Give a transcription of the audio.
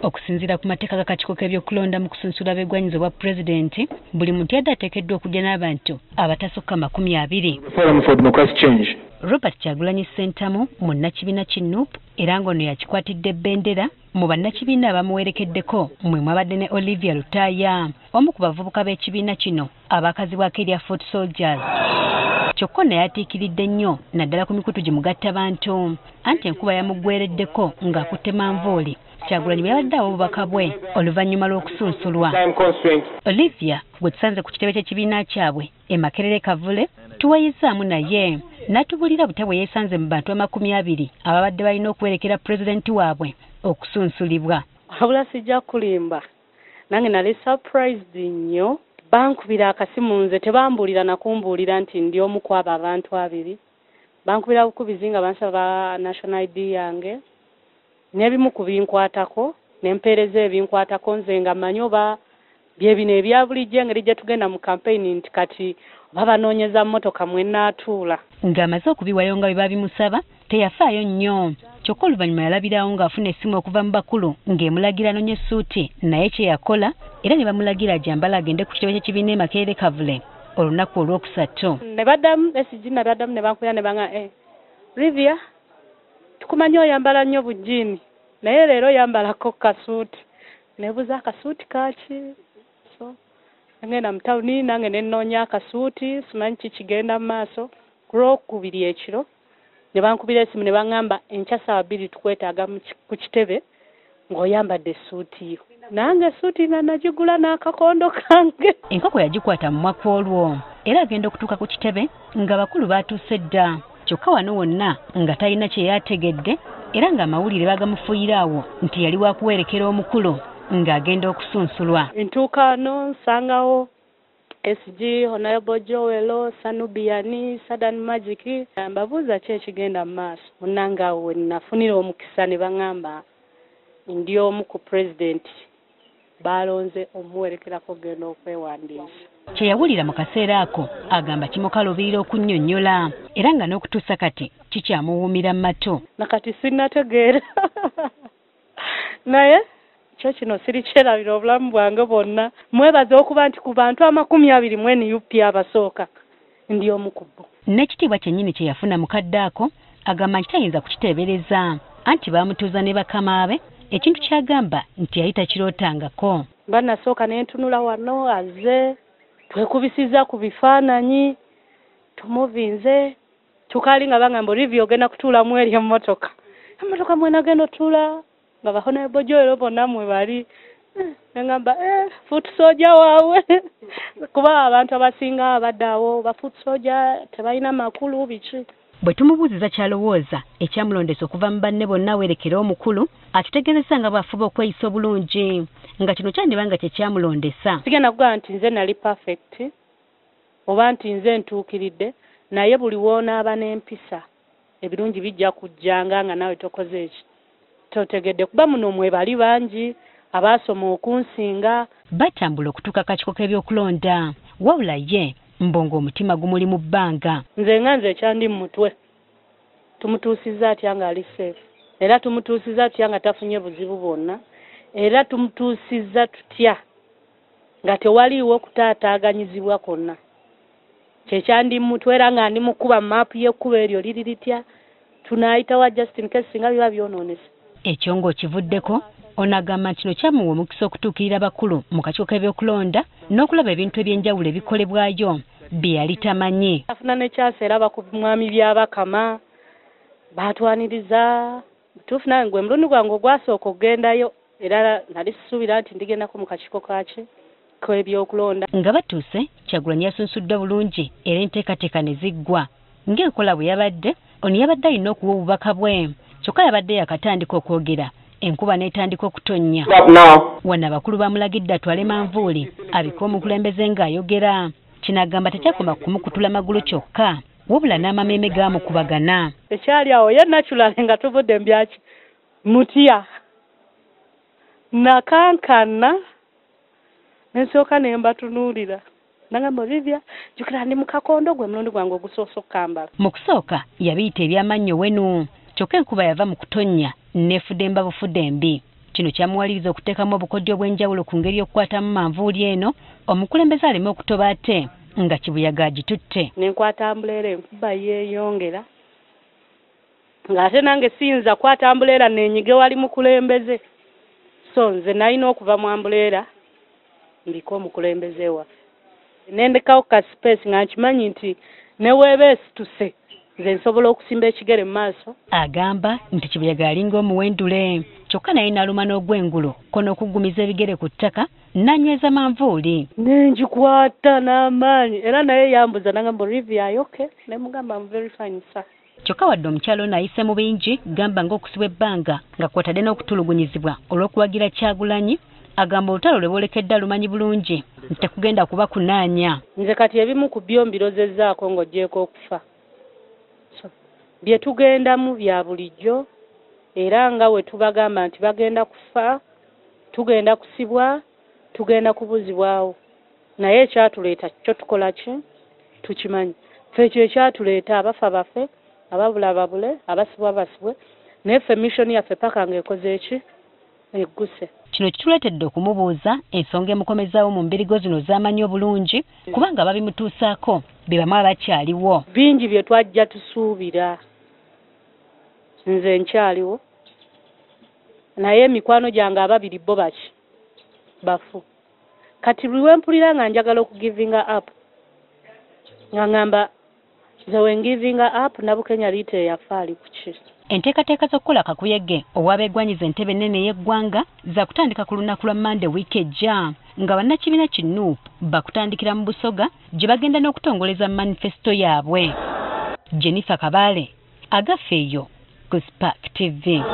Okusinziira ku mateeka g'akakiiko k'ebyokulonda mu kusunsula ab'eggwanyizo bwa pulezidenti, buli muntu yadde ateekeddwa okujja n'abantu abatasukka 20. Forum for Democratic Change. Robert Kyagulanyi Ssentamu munnakibiina ki NUP era ng'ono yakikwatidde bendera. Mu bannakibiina abamuwerekeddeko mwe mwabadde ne Olivia Lutaaya, omu ku bavubuka b'ekibiina kino abakazibwako erya Foot Soldiers. Kyokka ono yatiikiridde nnyo naddala ku mikutu gye mugattabantu, anti enkuba yamuggwereddeko ng'akutte manvuuli. Kyagulanyi bwe yabadde awa obubaka bwe oluvannyuma lw'okusunsulwa. Olivia gwe tusanze ku kitebe ky'ekibiina kyabwe e Makerere Kavule tuwayizaamu naye n'atubuulira butya bwe yeesanze mu bantu 20 ababadde balina okuwerekera pulezidenti waabwe okusunsulibwa. Wabula sijja kulimba, nange nali surprised nnyo. Bankubira akasimu, nze tebambuulira nakumbuulira nti ndi omu ku abo abantu 2. Bankubira bukubizi nga bansaba national ID yange n'ebimu ku binkwatako, ne mpeereza ebinkwatako nze nga mmanyi oba bye bino ebya bulijjo engeri gye tugenda mu campaign nti kati oba banoonyeza mmotoka mwe nnaatuula. Ng'amaze okubiwayo nga bwe babimusaba teyafaayo nnyo. Kyokka oluvannyuma yalabirawo ng'afuna essimu okuva mu bakulu ng'emulagira anoonye essuuti, naye kye yakola era ne bamulagira agyambale agende ku kitebe ky'ekibiina e Makerere Kavule olunaku olwokusatu. Ne baddamu SG ne baddamu ne bankubira ne bangamba, Livia, tukumanyi oyambala nnyo bujiini naye leero oyambalako kasuuti. Neebuuza akasuuti kaaki? So ngenda mu tawuni nange ne nnoonya akasuuti, simanyi ki kigenda mu maaso. Ku lwokubiri ekiro ne bankubira essimu ne baŋŋamba enkya ssaawa 2 tukwetaaga ku kitebe ng'oyambadde essuuti yo. Nange essuuti nga nagigula n'akakondo kange. Enkoko yagikwata mu mwaka olwo era agenda okutuuka ku kitebe nga bakulu baatuuse dda. Kyokka wano wonna nga talina kye yategedde era ng'amawulire bagamufuuyira awo nti yali wakuwerekera omukulu ng'agenda okusunsulwa. Ntuuka wano nsangawo SG, Honorable Joel, Sanubiani, Sadan Magic. Mbabuuza ki ekigenda mu maaso. Munnange awo we nafunira omukisa ne baŋŋamba ndi omu ku pulezidenti baalonze omuwerekerako okugenda okwewandiisa. Kye yawulira mu kaseera ako agamba kimukaluubirira okunnyonnyola era nga n'okutuusa kati kikyamuwuumira mu matu. Na kati sinnategeera naye kyo kino sirikyerabira obulamu bwange bwonna. Mwebaza okuba nti ku bantu 20 mu NUP abasooka ndi omu ku bo. N'ekitiibwa kyennyini kye yafuna mu kadde ako agamba nti tayinza kukiteebereza anti baamutuuza ne bakama be, ekintu ky'agamba nti yali takirootangako. Mba nasooka ne ntunula wano azze twekubisizza ku bifaananyi tumuvinze tukaali nga bangamba Olivia ogenda kutuulamu eri emmotoka. Emmotoka mwe nagenda otuula nga ba Honorable Joel bonna mwe bali. Ne ngamba foot soldier waabwe kuba abantu abasinga abadde awo ba foot soldier tebalina makulu biki. Bwe tumubuuziza ky'alowooza ekyamulondesa okuva mu banne bonna awerekera omukulu, atutegeezezza nga bw'afuba okweyisa obulungi nga kino kyandiba nga kye kyamulondesa. Sigenda kugamba nti nze nali perfect oba nti nze ntuukiridde, naye buli w'onaaba n'empisa ebirungi bijja kujjanga nga naawe tokoze eki totegedde, kuba muno mwe bali bangi abaasoma okunsinga. Batambula okutuuka akakiiko k'ebyokulonda, wabula ye mbongo omutima gumuli mu bbanga. Nze nga nze ekyandi mu mutwe tumutuusizza atya ng'ali safe, era tumutuusizza tutya nga tafunye buzibu bwonna, era tumutuusizza tutya nga tewaliiwo kutaataaganyizibwa kwonna. Kyekyandi mu mutwe era nga ndi mu kkuba maapu y'ekkubo eryo liri litya, tunaayitawa just in case singa biba byonoonese. Ekyo ng'okivuddeko, ono agamba nti kino kyamuwa omukisa okutuukirira bakulu mu kakiiko k'ebyokulonda n'okulaba ebintu eby'enjawulo ebikolebwayo bye yali tamanyi. Afuna ne chance era bakumwami Byabakama baatwaniriza. Butuufu nange gwe mulundi gwange ogwasooka okugendayo era nali sisuubira nti ndigendako mu kakiiko kaaki k'ebyokulonda. Nga batuuse, Kyagulanyi yasunsuddwa bulungi era enteekateeka ne ziggwa. Ng'enkola bwe yabadde, ono yabadde alina okuwa obubaka bwe. Kyokka yabadde yakatandika okwogera, enkuba n'etandika okutonnya. Wano abakulu bamulagidde atwale manvuuli abike omukulembeze ng'ayogera. Kino agamba tekyakoma ku kumukutula magulu kyokka, wabula n'amameeme gaamukubagana. Ekyali awo ye naturally nga tuvudde mu byaki mutya nakankana ne nsooka ne mbatunuulira. Nagamba Olivia, jjukira ndi mu kakondo gwe mulundi gwange ogusoose okukambala. Mu kusooka yabiyita ebyamannyo wenu, kyokka enkuba yava mu kutonnya n'efudemba bufudembi. Kino kyamuwaliriza okuteekamu obukodyo obw'enjawulo ku ngeri y'okukwatamu manvuuli eno, omukulembeze aleme okutoba ate nga kibuyaga agitutte. Ne nkwata umbrella, enkuba yeeyongera, ng'ate nange siyinza kukwata umbrella neenyige wali mukulembeze. So nze nalina okuva mu umbrella mbike omukulembeze waffe. Ne ndekawo ka space nga nkimanyi nti ne weeba esituse nze nsobola okusimba ekigere mu maaso. Agamba nti kibuyaga alinga omuwendule, kyokka naye n'aluma n'ogw'engulu ko n'okuggumiza ebigere ku ttaka n'anyweza manvuuli. Ne ngikwata n'amaanyi era naye yambuza n'agamba, "Olivia, are you okay?" Ne mugamba, "I'm very fine, sir." Kyokka wadde omukyala ono ayise mu bingi, gamba ng'okusibwa ebbanga nga kw'otadde n'okutulugunyizibwa olw'okuwagira Kyagulanyi, agamba olutalo lwe boolekedde alumanyi bulungi nti tekugenda kuba kunaanya. Nze kati ebimu ku byo mbirozezzaako ng'oggyeeko okufa. So bye tugendamu bya bulijjo, era nga we tubagamba nti bagenda kufa, tugenda kusibwa, tugenda kubuzibwawo. Naye ekyatuleeta kyo tukola ki? Tukimanyi. Ffe ekyo ekyatuleeta, abafa bafe, ababula babule, abasibwa basibwe, naye ffe mission yaffe paka ng'ekoze eki? Egguse. Kino kituleetedde okumubuuza ensonga emukomezaawo mu mbirigo zino z'amanyi obulungi, kubanga babimutuusaako be bamu abakyaliwo. Bingi bye twajja tusuubira. Nze nkyaliwo, naye emikwano gyange ababiri bo baki? Bafu. Kati buli lwe mpulira nga njagala okugivinga up, nga ŋŋamba nze we ngivinga up, Nabukenya Rita eyafa ali ku ki? Enteekateeka z'okukola kakuyege ow'abeegwanyiza entebe ennene y'eggwanga za kutandika ku lunaku lwa Mmande wiiki ejja, nga bannakibiina ki NUP bakutandikira mu Busoga gye bagenda n'okutongoleza manifesito yaabwe. Jennifer Kabale, Agafeeyo ku Spark TV.